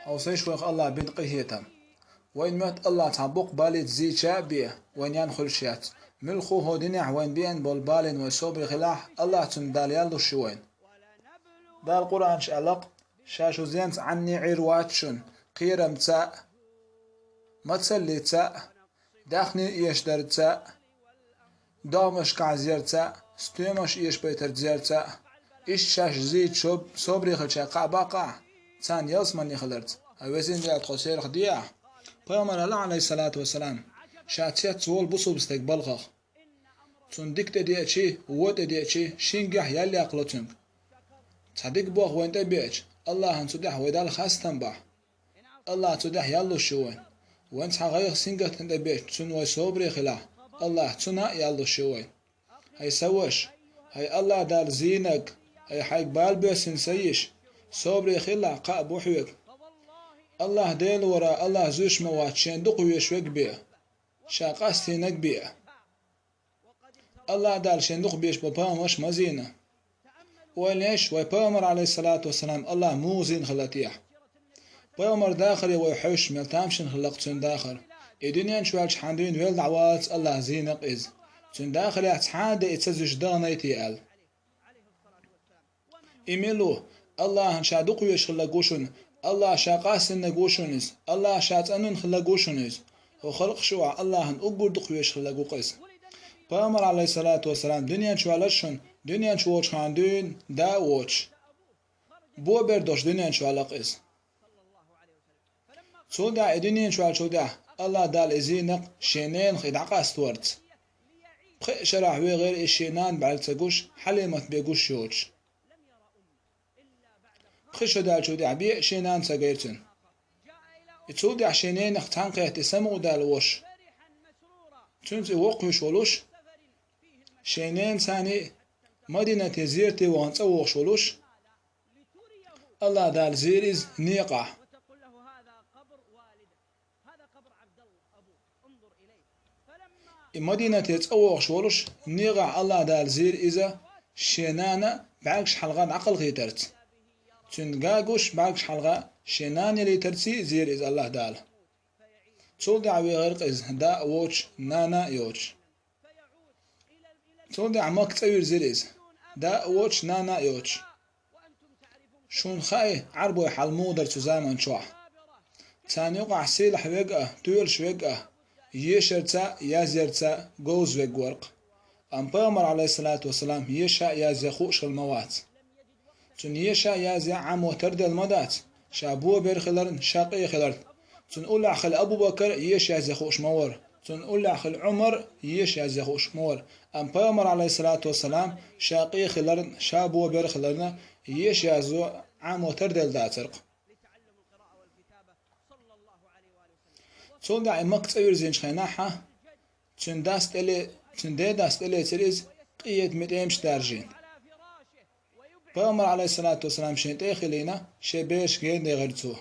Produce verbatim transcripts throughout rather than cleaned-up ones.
Хьовсийша вайх АллахӀа бина къинхетам. Вайна моьтту АллахӀа цхьа боккха балица зийча а бе, вайна ян хуьлуш яц. Муьлхха а хӀокху динехь вайна беана болу балина вай собаре хилахь, АллахӀа цунна Дала ял луш ю вайна. Дала Къуръан чу аьлла-кх: «Ша шу зенца Ӏанне Ӏийр вац шуна, кхерамца а, мацаллица а, даьхни эшдарца а, догӀмашкахь зерца а, стоьмаш эшабайтарца зерца а». Иштта шаьш зийча собаре хилча кхаъ баккха ахь, царна ялсамане хиларца. Хьан везин Дела, тхо церах де ахь. Пайхамар аьлла, Ӏалайхиссалату вассалам, ша цецволу бусулба стеган балхах. Цунна дика тӀедеачий, вон тӀедеачий, шинггехь ял яккхало цуьнга. Цхьа дика болх вайна тӀе а беача, АллахӀана цу тӀехь вай Далла хастам бахь. АллахӀа цу тӀехь ял луш ю вайна. Вайна цхьа гӀайгӀа, сингаттам тӀе беача, цунна вай собаре хилахь, АллахӀа цунна а ял луш ю вайна. ХӀай сан ваша, хӀай АллахӀа Дала зийнарг, хӀай хьайга бала боьссина сан йиша, собаре хилахь, кхаъ бу хьоьга. АллахӀ Дела вара, АллахӀ зуьйш ма вац шен дукхавезаш верг бен, ша къастийнарг бен. АллахӀа Дала шен дукхабезаш болу пайхамарш ма зийна. Ойла еш, вай пайхамар, Ӏалайхиссалату вассалам, АллахӀа муха зийна хилла техьа. Пайхамар дахаре вай хьоьжуш мел тамашийна хилла-кх цуьнан дахар. И дуьнен чу ваьлчахьана дуьйна велла дӀаваллалц АллахӀа зийна-кх иза. Цуьнан дахарехь цхьа а де и ца зуьйш даханай те аьлла. И мила ву? АллахӀана ша дукхавезаш хилларг ву шуна, АллахӀа ша къастийнарг ву шуна иза, АллахӀа ша цӀанвина хилларг ву шуна иза. ХӀокху халкъаш чохь АллахӀана уггар дукхавезаш хилларг ву-кх иза. Пайхамар, Ӏалайхиссалату вассалам, дуьнен чу ваьлларш шуна, дуьнен чу волчахьана дуьйна да а воцуш, бобер долуш дуьнен чу ваьлла-кх иза. Цул тӀаьхьа и дуьнен чу ваьллачул тӀаьхьа АллахӀа Дала иза зийна-кх шен ненах и дӀакъаставарца. Пхи а шарахь вехира иза шен нана бӀаьрг ца гуш, Хьалимат бен гуш йоцуш. Пхи шо даьллачул тӀаьхьа бен а шен нана ца гайра цуьнан. И цул тӀаьхьа шен ненах цхьаьнакхетта и самукъадаьлла волуш, цуьнца и воккхавеш волуш, шен ненаца цхьаьна Мадинате зерате вахана цӀа вогӀуш волуш, АллахӀа Дала зийра иза некъахь. И Мадинате цӀа вогӀуш волуш, некъахь АллахӀа Дала зийра иза шен нана бӀаьргаш хьалха дӀакхалхийтарца. Цуьнан га гуш бӀаьргаш хьалха шен нана ялийтарций зийра иза АллахӀа Дала. Цул тӀаьхьа вехира-кх иза да а воцуш, нана а йоцуш. Цул тӀаьхьа Макка цӀа вирзира иза, да а воцуш, нана а йоцуш. Шуна хаьа, Ӏарбойн хьал муха дара цу заман чохь. Царна юкъахь сийлахь верг а, тоьлуш верг а, ешарца а, язъярца а говза верг вара-кх. Амма пайхамар, Ӏалайхиссалату вассалам, еша а, язъя а хууш хилла ма вац. Цуьнан еша а, язъя а Ӏамо тарделла ма дац, ша бобер хиларна, ша къе хиларна. Цуьнан уллехь хилла Абу-Бакар еша, язъя хууш ма вара. Цуьнан уллехь хилла Ӏумар еша, язъя хууш ма вара. Амма пайхамар, Ӏалайхиссалату вассалам, ша къе хиларна, ша бобер хиларна, еша, язъя Ӏамо тарделла дацара-кх. Цул тӀаьхьа и Макка цӀа вирзинчу хенахь, цуьнан дас тӀе ле-, цуьнан дедас тӀелецира иза, къинхетаме тӀемаш даржийна. Пайхамар, Ӏалайхиссалату вассалам, шен тӀе а хилийна, шен бераш гена дехира цо.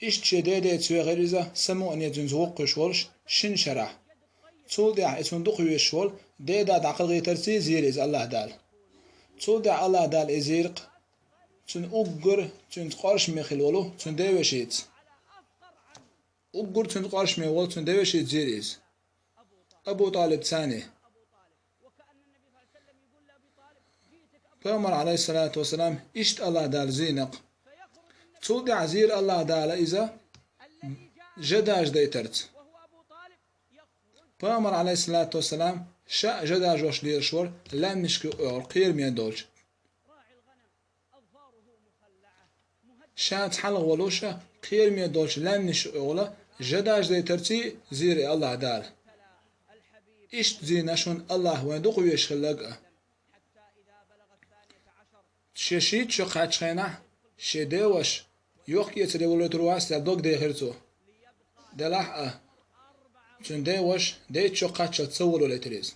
Иштта шен дедеца вехира иза, самукъане цуьнца воккхавеш волуш, шина шарахь. Цул тӀаьхьа и цунна дукхавезаш волу деда дӀакхалхийтарций зийра иза АллахӀа Дала. Цул тӀаьхьа АллахӀа Дала иза зийра-кх цуьнан уггар цуьнца къоршаме хилла волу цуьнан девешица. Уггар цуьнца къоршаме волу цуьнан девешица зийра иза. Абу ТӀалиб царна. Пайхамар, Ӏалайхиссалату вассалам, иштта АллахӀа Дала зийна-кх. Цул тӀаьхьа зийра АллахӀа Дала иза жа даржадайтарца. Пайхамар, Ӏалайхиссалату вассалам, ша а жа даржош лелаш вара, лаьмнашка юкъа оьгӀура, кхераме долчу. Ша цхьалха волуш, кхераме долчу лаьмнашка юкъа оьгӀула, жа даржадайтарций зийра АллахӀа Дала. Иштта зийна шуна АллахӀа вайн дукхавезаш хилларг а. Шен шийтта шо кхаьччу хенахь, шен деваша йохк-эцаре валийтур вац аьлла дог дехира цо. Делахь а, цуьнан деваша дейтта шо кхаччалц ца валийтира иза.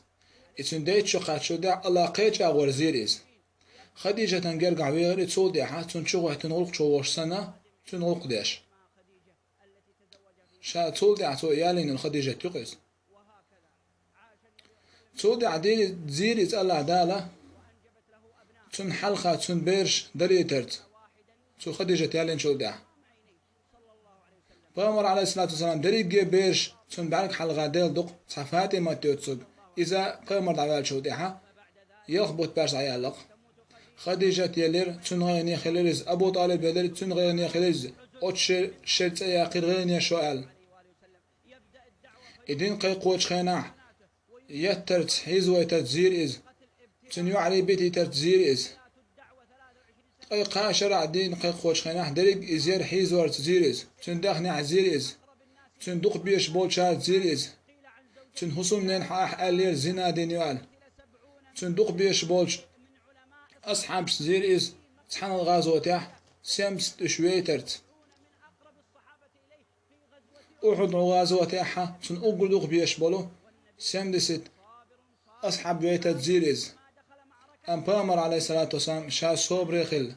И цуьнан дейтта шо кхаччалц АллахӀа кхечу агӀор зийра иза. Хадижатан гергахь вехира и, цул тӀаьхьа цунна чу гӀоьттина гӀуллакх чу вогӀуш санна, цуьнан гӀуллакх деш. Ша цул тӀаьхьа цо ялийна йолу Хадижат ю-кх иза. Цул тӀаьхьа дийр-, зийра иза АллахӀа Дала, цунна хьалха цуьнан бераш далийтарца, цу Хадижат ялийначул тӀаьхьа. Пайхамар, алейхиссалату вассалам, дерриге бераш цунна бӀарга хьалха делла ду-кх, цхьа ФатӀимат йоцург. Иза пайхамар дӀаваьллачул тӀаьхьа ялх бутт баьрса Ӏа яьлла-кх. Хадижат елира, цуьнан гӀайгӀане хилира иза, Абу ТӀалиб елира, цуьнан гӀайгӀане хилира иза. Оцу шер, шер цӀе яьккхира гӀайгӀане шо аьлла. И дин кхайкхочу хенахь, еттарца, хьийзавайтарца зийра иза. Цуьнан юьхьарий битийтарца зийра иза. Ткъе кхаа шарахь дин кхайкхочу хенахь, дерриг иза яра хьийзорца зийра иза. Цуьнан даьхнехь зийра иза. Цуьнан дукхабезаш болчарца зийра иза. Цуьнан хӀусамненахь ахь аьллера зина дина ю аьлла. Цуьнан дукхабезаш болчу асхьабашца зийра иза цхьана гӀазотехь, семьдесят уьш вейтарца. Ухьуд гӀазотехь цунна уггар дукхабезаш болу семьдесят асхьаб вейтарца зийра иза. Амма пайхамар, алейхиссалату вассалам, ша собаре хилла,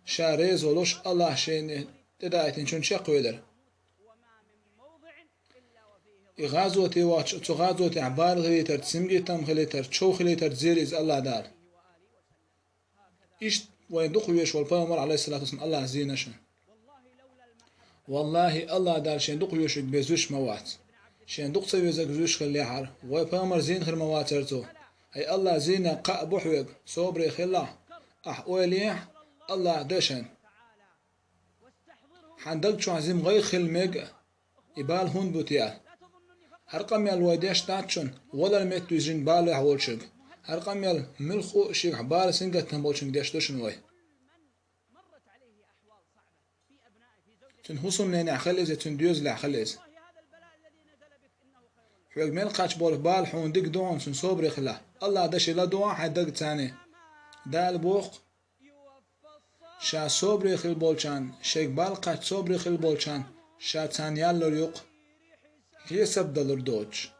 ша реза волуш, Аллахь шена тӀедаийтинчунна чекхвелира. И гӀазоте вахча, цу гӀазотехь бала хилийтарца, симгиттам хилийтарца, чов хилийтарца зийра иза Аллахь Дала. Иштта вайн дукхавезаш волу пайхамар, алейхиссалату вассалам, Аллахь зийна шуна. Валлахьи, Аллахь Дала шен дукхавезарг бен зуьйш ма вац. Шен дукха ца везарг зуьйш хиллехьара, вай пайхамар зийна хир ма вацара цо. Хьай Аллахь зийна кхаъ бу хьоьга, собаре хилалахь, ахь ойла ехьа, Аллахь дашан. Хьан даг чохь зима гӀайгӀа хила мега, и бала хӀунда бу те аьлла. ХӀара къамел вай деш дац шуна, валар метта вижина балехь волчуьнга. ХӀара къамел муьлхха а шегахь бала сингаттам болчуьнга деш ду шуна вай. Цуьнан хӀусамненехь хила иза, цуьнан доьзалехь хила иза. Хьоьга мел кхаьчна болу бала хьуна дика ду хьуна, цунна собаре хила. Аллахь дашан ладогӀа хьайн даг царна. Дала боху, ша собаре хила болчарна, шайга бала кхаьчча собаре хила болчарна, ша царна ял лур ю-кх, хьесап далур доцуш.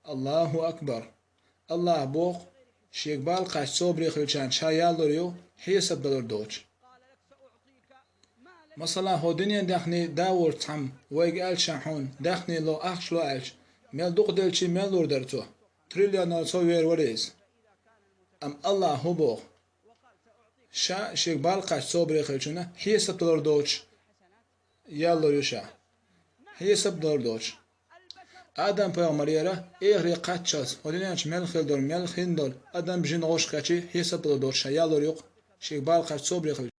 Аллаху акбар! Аллахь боху, шега бала кхаьчча собаре хилчарна ша ял лур ю, хьесап далур доцуш. Масала, хӀо дуьненан даьхни да волчу цхьамма вайга аьлча, ша хьуна даьхни ло, ахча ло аьлча, мел дукха делчий, мел лур дара цо? Триллионал сов вер вара иза. Амма Аллахь хӀун боху? Ша шега бала кхаьчча собаре хилчунна хьесап далур доцуш ял лур ю ша. Хьесап далур доцуш. Адам-пайхамарера эхаре кхаччалц, хӀо дуьнен чу мел хила долу, мел хин долу адам, жин, гӀошкхечий хьесап далур доцуш ша ял лур ю-кх, шега бала кхаьчча собаре хила.